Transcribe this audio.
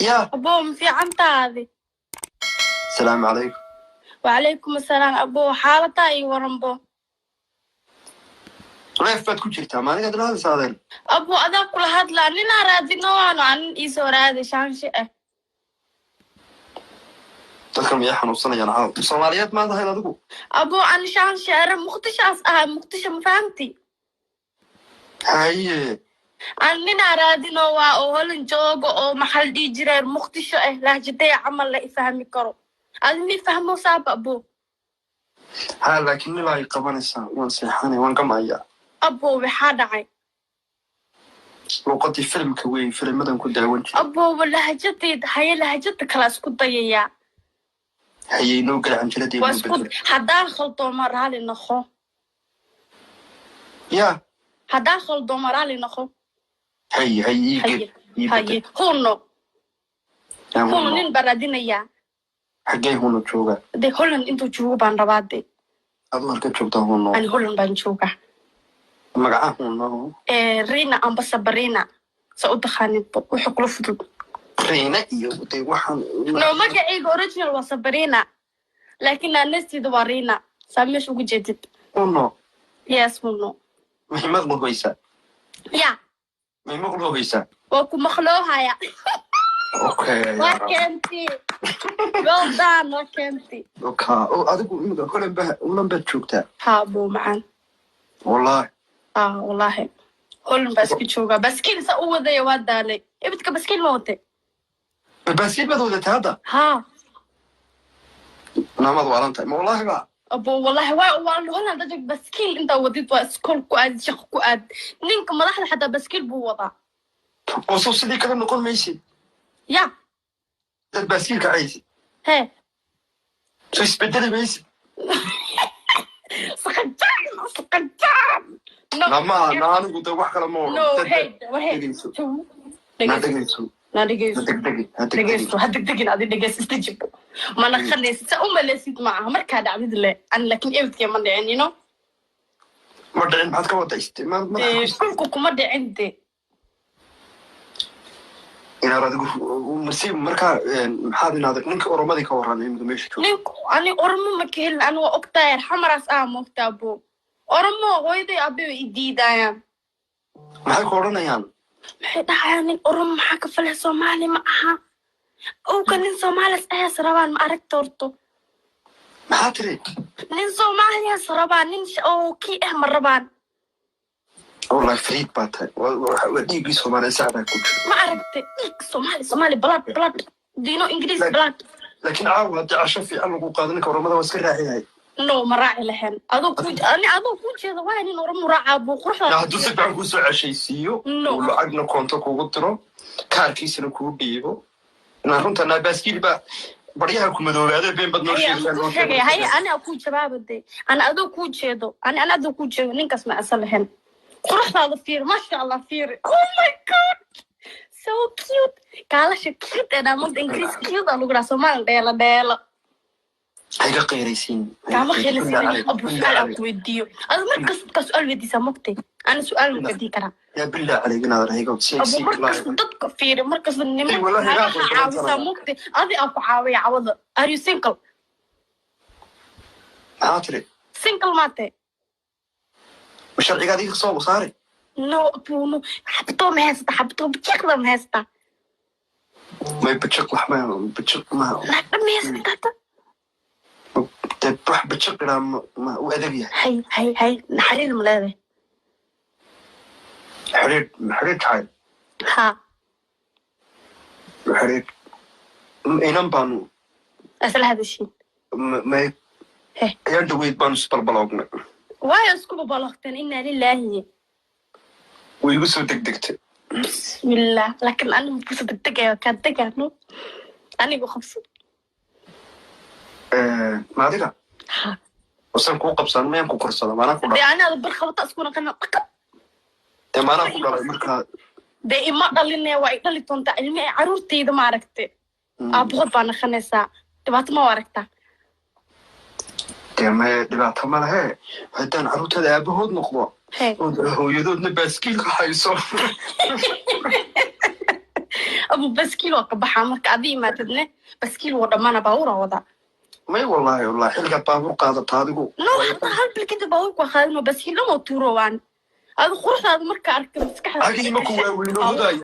Ya. Abo, ma fiicantaadi? Asalaamu calaykum. Wacalaykum asalaam, abo. Xaaladaa ii waranbo. Live baad ku jirtaa, maanigaad la hadlaysaa, adeer? Abo, adaa kula hadlaa. Ninaa raadino waano, anin iisoo raadi shaanshe ah. Dadkan miyay xanuunsanayaan caaw? Soomaaliyeed maad ahayn adigu? Abo, ani shaanshe are Muqdishaas ahaa, Muqdisho, ma fahamti? Haye. An ninaa raadino waa oo Holan joogo oo maxaa la dhihi jireer Muqdisho ah, lahjadee camal la ifahmi karo. Adi mi fahmo saaba, abo? Ha, laakiin nilaa ay qabanaysaa, waan seexanay, waan gamayaa. Abo, waxaa dhacay? Luuqadii filimka wey, filimadan ku daawan jiray. Abooba, lahjadeed haye, lahjada kala isku dayayaa. Hayey, noo gala canjiladii. Waa isku haddaan khaldooma, raali noqo. Ya. Haddaan khaldooma, raali noqo. Haye, haye, ii haye gel, ii haye bedel. Huno. Yaa. Huno. Huno. Nin baan raadinayaa. Xaggee huno jooga? De Holland intuu joogo baan rabaa de. Adu halka joogtaa, huno? Ani Holland baan joogaa. Magaca, huno? Rina amba Sabarina, sa u taqaanidbo, wuxuu kula fudud. Riina iyo de waxaan. No, magacayga original waa Sabarina, laakiin naanestiida waa Rina, saa meesha ugu jeedid. Huno. Yes, huno. Maxay maqlogaysaa? Ya. May maqlogaysaa? Waa ku maqloohaya. Okay. Waa keenti, well done, waa keenti. Okay, oo adigu imika Holland ba, Holland baad joogtaa? Ha, buu macaan. Wallahi? Ah, wallahi, Holland baa iska joogaa. Baskiil sa u wadaya, waa daalay. Ibidka baskiil ma watay. Baasiil baad wadatay hadda? Ha. Naamaad waalan tahay, ma wallahi ba? Abo, wallahi waa Holland dajag. Baskiil intaa wadid waa iskool ku aad, shaqo ku aad. Ninka madaxda xataa baskiil buu wadaa. Oo soo sidii kale noqon maysid? Ya. Dad baasiil kacaysid. Hee. Soo isbedeli maysid? Saqajaan, saqajaan, no. Nama na anigu de wax kale ma no. odhan. Hey, hey. Dhegeyso. Na Dhegeyso. dhegeyso. Na Ha dhegeyso. degdegin, ha degdegin. Dhegeyso, ha degdegin. Adi dhegeys, istajibo, mana qanaysid, sa u malaysid ma aha markaa dhacdid le. Ani laakiin ebidkee ma dhicin. Ma dhicin? Maxaad ka wada Dee, dhulku kuma dhicin de. Inaad adigu masi markaa maxaad inaad ninka Oromadii ka waran imika meesha jooga? Ninku ani Oromo ma ka helin. Ani waa ogtahay, xamaraas ah, ma ogtaa, bo? Oromo hooyaday abe way i diidayaan. Maxay ku odhanayaan? Maxay dhahayaan? Nin Oromo maxaa ka falay? Soomaali ma aha owka. Nin Soomaalias ahaas rabaan, ma aragta horto? Maxaa tiri? Nin Soomaaliyaas rabaan, nin oo kii ah ma rabaan. Wallahi fariid baa tahay. Waa dhiiggii Soomaaliya sacdaa ku jira. Ma aragtay dhiig Soomaali, Soomaali blood, blood dino Ingiriis blood. Laakiin caawa haddii casho fiican lagu qaado, ninka Oromada waa iska raaciyahay. No, ma raaci lahayn. Adoo ku ani adoo ku jeeda waaya nin Oromo raacaa, buu quruxda. Hadduu si fiican kuusoo ceshaysiiyo, No. uu lacagna koonto kugu diro, kaarkiisana kuu dhiibo, inaan runta naa baaskiil baa baryaha ku madoobaadee, been baad noo Haye, sheegtaa. aan ku sheegaya. Haye, ani a kuu jawaaba de. Ani adoo kuu jeedo, ani adoo kuu jeedo, ninkaas ma asa lahayn. Quruxdaada fiir, maasha Allah, fiir. Oh my God, so cute. Kaalasha cute ee dhaamada Ingiriis cute aa lagu dhaha, Soomaali dheelo dheelo. Hayga qeyraysiin. Kaama khelisin, abu. Su-aal aan ku weydiiyo. Adu markas dadkaa su-aal weydiisaa, mogtay? Ani su-aal ma weydiin karaa? Yaa billah calayk, inaad hayga si Abu, markas dadka fiiri, markas nimanka Wallahi, naagaha gaa caawisaa, mogtay? Adi aan ku caawiya cawada. Are you single? Maxaa tiri? Single maate? Ma sharcigaad iga soo saari? No, abu, no. Xabtoo ma haysata? Xabtoo bajiqda ma haysata? May, bajiq wax ma bajiq ma. Naagdha ma haysata hada? Dee wax bajiq iraa ma u adag yahay. Hay, hay, hay, naxariir ma leedahay? Xiriir, xiriir jacayl? Ha. Xiriir inan baanu Isla hadashiin? May. Heh. Ayaan dhaweyd baanu isbalbaloognay. Waayo isku babalaqteen? Inaa lilaahi. Way igu soo degdegtay. Bismillah, laakiin anigu kusoo degdegayo, kaa degaano anigu qabso. Ma adiga? Ha. Wasan kuu qabsan, mayaan ku korsada, maanaa ku Dee dhalay? Ani ada bar qabata isku naqana dhaqan. Dee maanaa ku dhalay markaa? Dee ima dhaline, waa i dhali doontaa ilmi ay caruurtayda, ma aragte? Aabahood baa naqanaysaa, dhibaato ma aragtaa? Dee maye, dhibaato ma lehe haddaan carruurtaada aabahood noqdo Hee. oo hooyadoodna baaskiilka hayso. Abu, baskiil waa ka baxaa marka adi imaatidne, baskiil wuu dhammaana, baabuura wadaa. May, wallahi, wallahi, xilligaad baabuur qaadata adigu. No, hataa hal bil kadib baabuurku waa qaadin, oo baskiil dhan waa tuurowaan. Adi quruxdaada marka arka maskaxda Cagihii ma ku waaweyno, Hudaay?